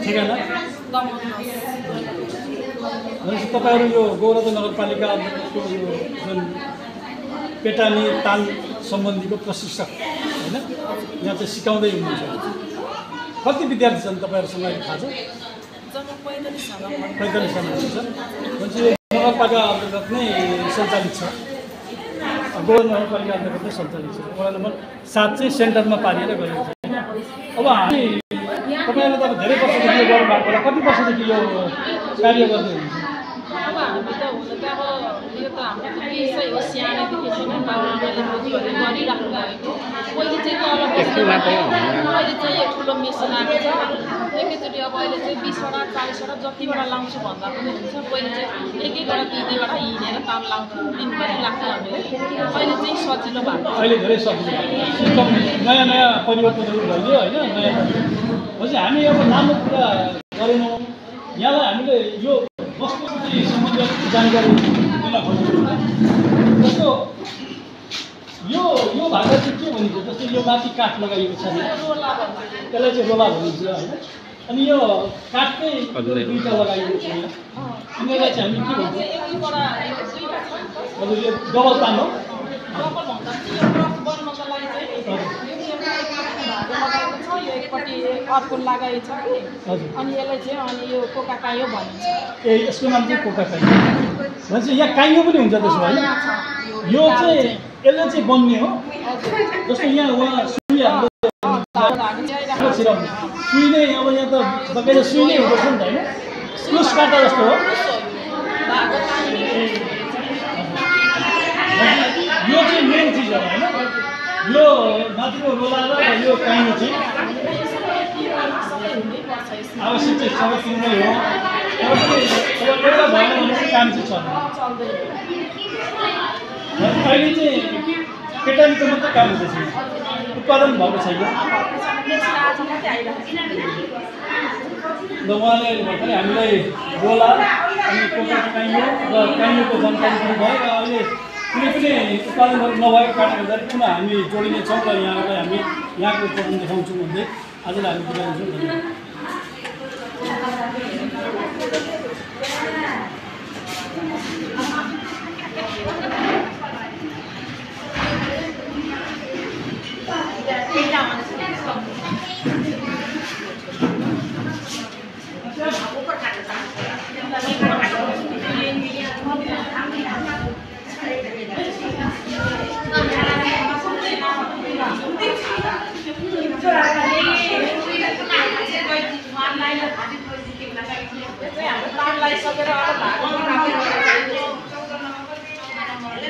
ठेगाना भनेपछि तपाईँहरू यो गौरव नगरपालिका अन्तर्गतको यो जुन पेटानी ताल सम्बन्धीको प्रशिक्षक होइन यहाँ चाहिँ सिकाउँदै हुनुहुन्छ कति विद्यार्थी छन् तपाईँहरूसँग अहिले थाहा छ 45 जना हुनुहुन्छ भनेपछि नगरपालिका अन्तर्गत नै सञ्चालित छ गौरव नगरपालिका अन्तर्गत नै सञ्चालित छ वडा नम्बर 7 चाहिँ सेन्टरमा पारिएर गरिन्छ होइन अब हामी तपाईँहरूले त धेरै वर्षदेखि यो गर्नुभएको होला कति वर्षदेखि यो कार्य गर्दै हुनुहुन्छ अब हामी त हुन त अब यो त हाम्रो पेसै हो सानैदेखि नै बाबाआमाले बोजूहरूले गरिराख्नु भएको पहिले चाहिँ तल अहिले चाहिँ ठुलो मेसिन आएको छ एकैचोटि अब अहिले चाहिँ 20वटा 40वटा जतिवटा लाउँछु भन्दा पनि हुन्छ पहिले चाहिँ एक एकवटा दुईवटा हिँडेर ताल लाउँथ्यो दिनभरि लाग्थ्यो हामीले अहिले चाहिँ सजिलो भएको अहिले धेरै सजिलो सिस्टम नयाँ नयाँ परिवर्तनहरू भइदियो होइन नयाँ भनेपछि हामी अब लामो कुरा गरेनौँ यहाँलाई हामीले यो वस्तुस्थिति सम्बन्धी जानकारी दिन खोज्छौँ जस्तो यो भागमा चाहिँ के भनिन्छ जस्तो यो माथि काठ लगाइएको छ नि त्यसलाई चाहिँ रोला भनिन्छ होइन अनि यो काठकै दुईवटा लगाइएको छ यिनीहरूलाई चाहिँ हामी के भन्छौँ हजुर यो डबल तान हो यो एकपट्टि अर्को लगाएको छ कि अनि यसलाई चाहिँ अनि यो कोका काइयो भनिन्छ ए यसको नाम चाहिँ कोका काइयो भनेपछि यहाँ काइयो पनि हुन्छ त्यसो होइन यो चाहिँ यसले चाहिँ बन्ने हो जस्तो यहाँ उहाँ सुई सुई नै अब यहाँ त बकाइदा सुई नै हुँदो रहेछ नि त होइन क्रुस काटा जस्तो हो यो चाहिँ मेन चिज हो होइन यो माथिको रोला र यो काइयो चाहिँ आवश्यक चाहिँ सबै तिनमै हो तर पनि एउटा भएन भने चाहिँ काम चाहिँ चल्दैन अहिले चाहिँ पेटानीको मात्रै काम हुँदैछ उत्पादन भएको छैन र उहाँले भर्खरै हामीलाई रोला अनि कोका काइयो र काइयोको जानकारी दिनुभयो र अहिले कुनै पनि उत्पादनहरू नभएको कारणले गर्दा पुनः हामी जोडिनेछौँ र यहाँलाई हामी यहाँको उत्पादन देखाउँछौँ भन्दै आजलाई हामी बिदा दिन्छौँ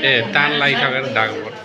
ए तान लगाइसकेर धागो पर्छ